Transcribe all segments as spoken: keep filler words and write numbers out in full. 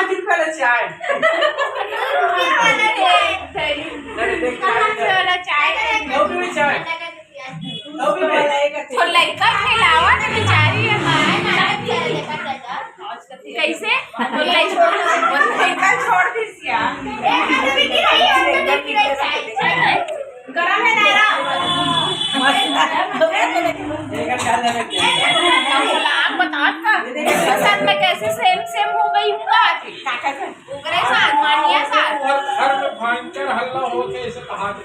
वाला चाय। अरे, देख, चाय। वो भी चाय। वो भी वाला एक तो लइका खेलावा ना बेचारी है। कैसे? लइका छोड़ दी सिया। गरम है ना? आप बता का? पसंद में कैसे सेम सेम हो गई हूँ का? ओकरे साथ, मानिया साथ। और घर में भयंकर हल्ला होके इसे कहा दे।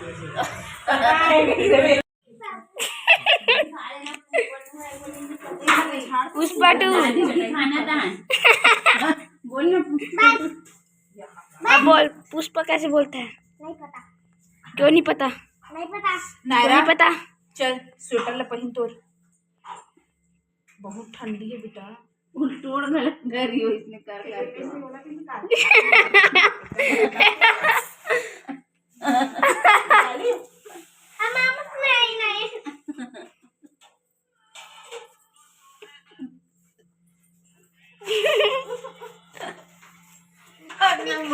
पुष्पा टू। बोल ना, पुष्पा टू। अब बोल, पुष्पा कैसे बोलता है? नहीं पता। क्यों नहीं पता? नहीं पता। क्यों नायरा, नहीं पता? चल, स्वेटर ले पहिन तोर। बहुत ठंडी है बेटा। उल्टोड़ गलत घर ही हो इसने कर करके। हम आपस में आई नहीं।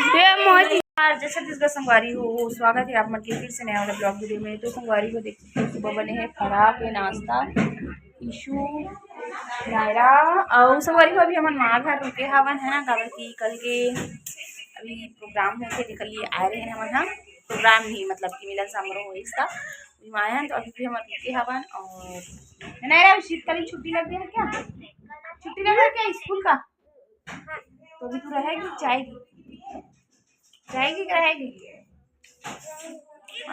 हे मोती। नमस्कार, जय छत्तीसगढ़ संगवारी हो, स्वागत है आप मन के फिर से नया वाला ब्लॉग वीडियो में। तो संगवारी हो, देख सकते हो, सुबह बने हैं फरा के नाश्ता, ईशु, नायरा, और संगवारी हो, अभी हमन माँ घर रुके हवन है ना, काबर कि कल के अभी प्रोग्राम होथे, जेकर लिए आए रहे हमन ह, प्रोग्राम ही मतलब कि मिलन समारोह होइस त, वही माँ है, तो अभी भी हमन रुके हवन। और नायरा, शीतकालीन छुट्टी लग गया है क्या? छुट्टी लग गया क्या स्कूल का? तो अभी तू रहेगी, जाएगी? जाएगी कि रहेगी?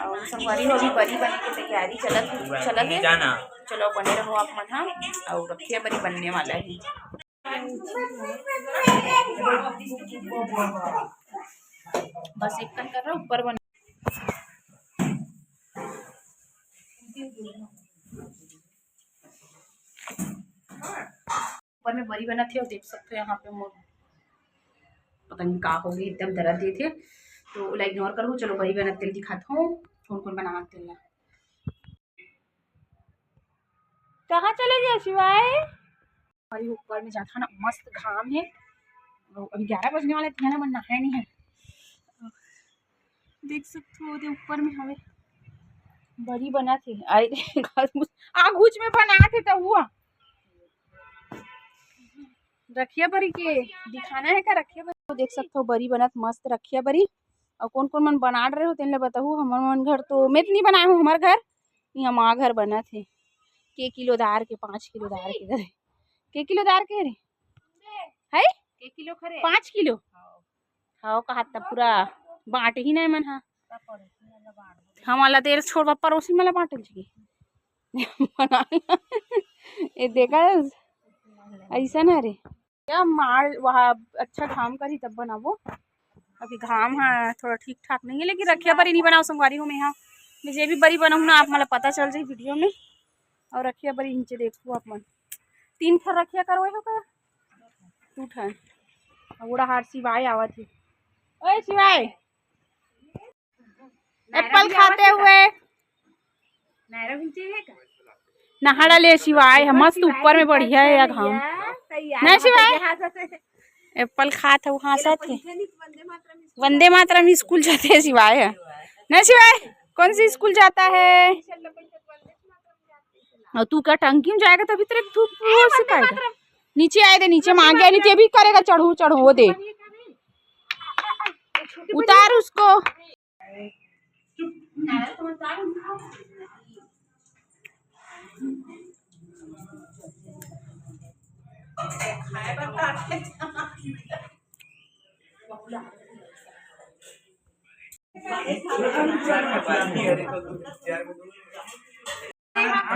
और संगवारी हो, अभी बरी बने की तैयारी चलत, चलत है। जाना। चलो, बने रहो आप मन, हाँ। और रखिया बरी बनने वाला है। बस एक कन कर रहा, ऊपर बन। ऊपर में बरी बनत हे, और देख सकते हो यहाँ पे मोर पता नहीं का हो गई, एकदम दर्द देत हे, तो ओला इग्नोर करो। चलो, बरी बनत तेल दिखात हूँ, कौन कौन बनावत तेल ला। कहाँ चले गया शिवाय? भाई, ऊपर में जाथा ना, मस्त घाम है। और अभी ग्यारह बजने वाले थे ना, मन नहाए नहीं है। देख सकते हो, ओदे ऊपर में हवे बरी बना थे। आई रे, घास घूस, आ घूस में बना थे तो हुआ। रखिया बरी के दिखाना है का? रखिया बरी तो देख सकते हो, बरी बनत मस्त रखिया बरी। और कौन कौन मन बना रहे हो, तेन ले बताहू। हमर मन घर तो मैं तो नहीं बनाए हूँ, हमर घर यहाँ माँ घर बनत हे। के किलो दार के, पाँच किलो दार के दे। के किलो दार के रे? है? के किलो खरे? पाँच किलो। हाँ, कहा तब पूरा बांट ही नहीं मन हा। हमला तेल छोड़, पड़ोसी मला बांटल जी। ये देखा, ऐसा ना रे। क्या माल वहाँ अच्छा घाम करी तब बनाबो। अभी घाम हा थोड़ा ठीक ठाक नहीं है, लेकिन रखिया बरी नहीं बनाओ संगवारी हो मैं यहाँ। मैं जे भी बरी बनाऊँ ना, आप मला पता चल जाए वीडियो में। और रखिया बरी नीचे देखो आप मन, तीन ठन रखिया करवाए हो का? दू ठन। और बूढ़ा हार शिवाय आवत है। ओए शिवाय, एप्पल खाते हुए। नहड़ा ले शिवाय, हम मस्त ऊपर में बढ़िया है या घाम। नहीं शिवाय, एप्पल खात है, हाँसत है। वंदे मातरम स्कूल जाते हैं शिवाय है। नहीं शिवाय, कौन सी स्कूल जाता है? और तू का टंकी में जाएगा तभी तेरे धूप से पाएगा। नीचे आए दे, नीचे मांगे, नीचे भी करेगा, चढ़ू चढ़ू वो दे। उतार उसको।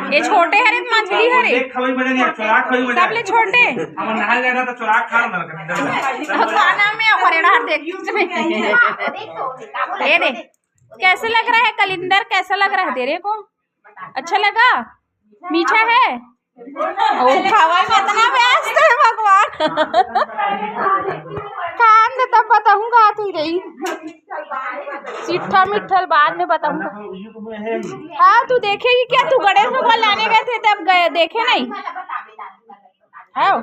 ये छोटे हरे, मछली हरे। देख, खवई बने नहीं, चोराक खवई बने। सबले छोटे। हम नहा लेना तो चोराक खा लेना। तो खाना में हरे डार देख। ये देख, कैसे लग रहा है कलिंदर, कैसा लग रहा है तेरे को? अच्छा लगा? मीठा है? ओ, खावा में इतना व्यस्त है भगवान। खान दे तब बताऊंगा तू रही। चिट्ठा मिट्ठल बाद में बताऊंगा। हाँ, तू देखेगी क्या? तू गणेश भगवान लाने गए थे तब गए, देखे नहीं? हाँ।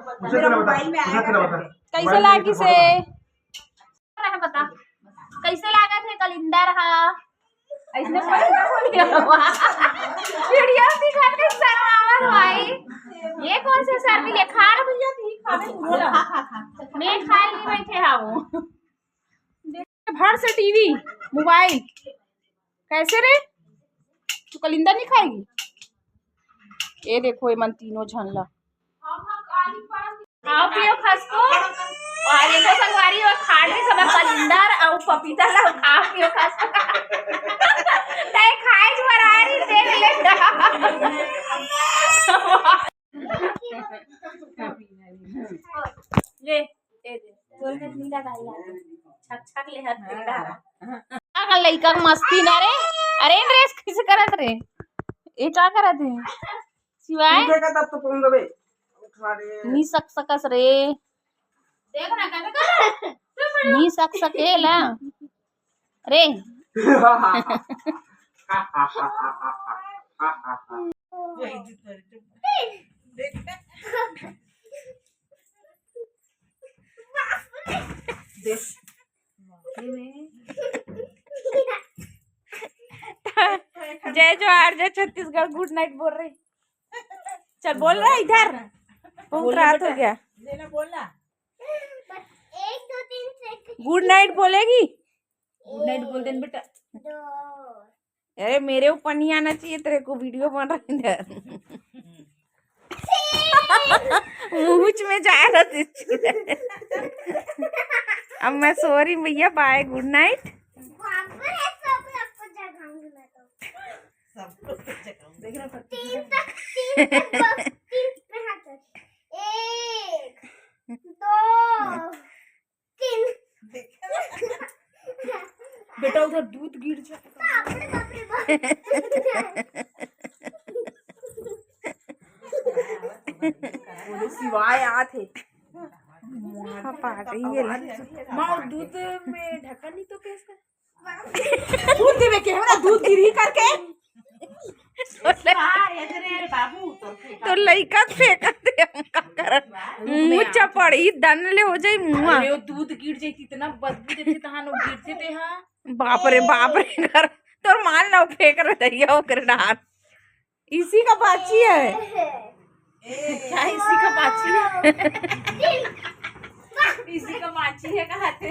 कैसे लागी से? कैसे लागत हे कलिंदर हा? ऐसने बोल के बोलिए। वीडियो दिखा के शर्मावत भाई। ये कौन से सर मिले? खा ले भैया, तू ही खा ले, तू बोला। मैं खाए नहीं बैठे हा वो। भर से टीवी, मोबाइल। कैसे रे? तू कलिंदर नहीं खाएगी? ये देखो, ये मन तीनों झन ला। खाओ पियो खसको। और एगो संगवारी, वो खा ले सब कलिंदर और पपीता ला, खाओ पियो खसको। तय खाए जुआर आ रही, देख ले। ले, दे दे। तोर में नीला डाल ला। छक छक ले हाथ पे डाल। अगर लइका के मस्ती ना रे। अरे ड्रेस किसे करत रे? ये का करत हे? शिवाय? तू देखा तब तो कौन दबे? उठा रे। नी सक सकस रे। देख ना, कहते कर। नी सक सकेला। अरे। जय जोहार, जय छत्तीसगढ़, गुड नाइट बोल रही। चल बोल रहा इधर, बहुत रात हो गया। गुड नाइट बोलेगी। गुड नाइट बोल देन बेटा। अरे मेरे ऊपर नहीं आना चाहिए, तेरे को वीडियो बन रहा है इधर। मुंह में जा रहा था। अब मैं सो रही भैया, बाय, गुड नाइट। बाप रे, सब लोग को जगाऊंगी मैं तो। सबको जगाऊंगी। तीन तक, तीन तक बस, तीन पे हाथ रख। एक, दो, तीन। बेटा, उधर दूध गिर जा। बाप रे, बाप रे, बाप। वो शिवाय आत हे। हाँ, पा गई है। माँ, दूध में ढक्कन नहीं तो कैसे? दूध देवे के हमरा दूध गिरी करके। तो लइका फेंकत हे, हम का करब? मुंह चपड़ी दन ले हो जाई मुंह। अरे, वो दूध गिर जाई, इतना बदबू देथे, तहां लोग गिर जेते हा। बाप रे, बाप रे, घर तोर मान लो फेंक रहे दरिया ओकर डार। इसी का बाची है। क्या इसी का बाची है? इसी का बाची है, कहा थे?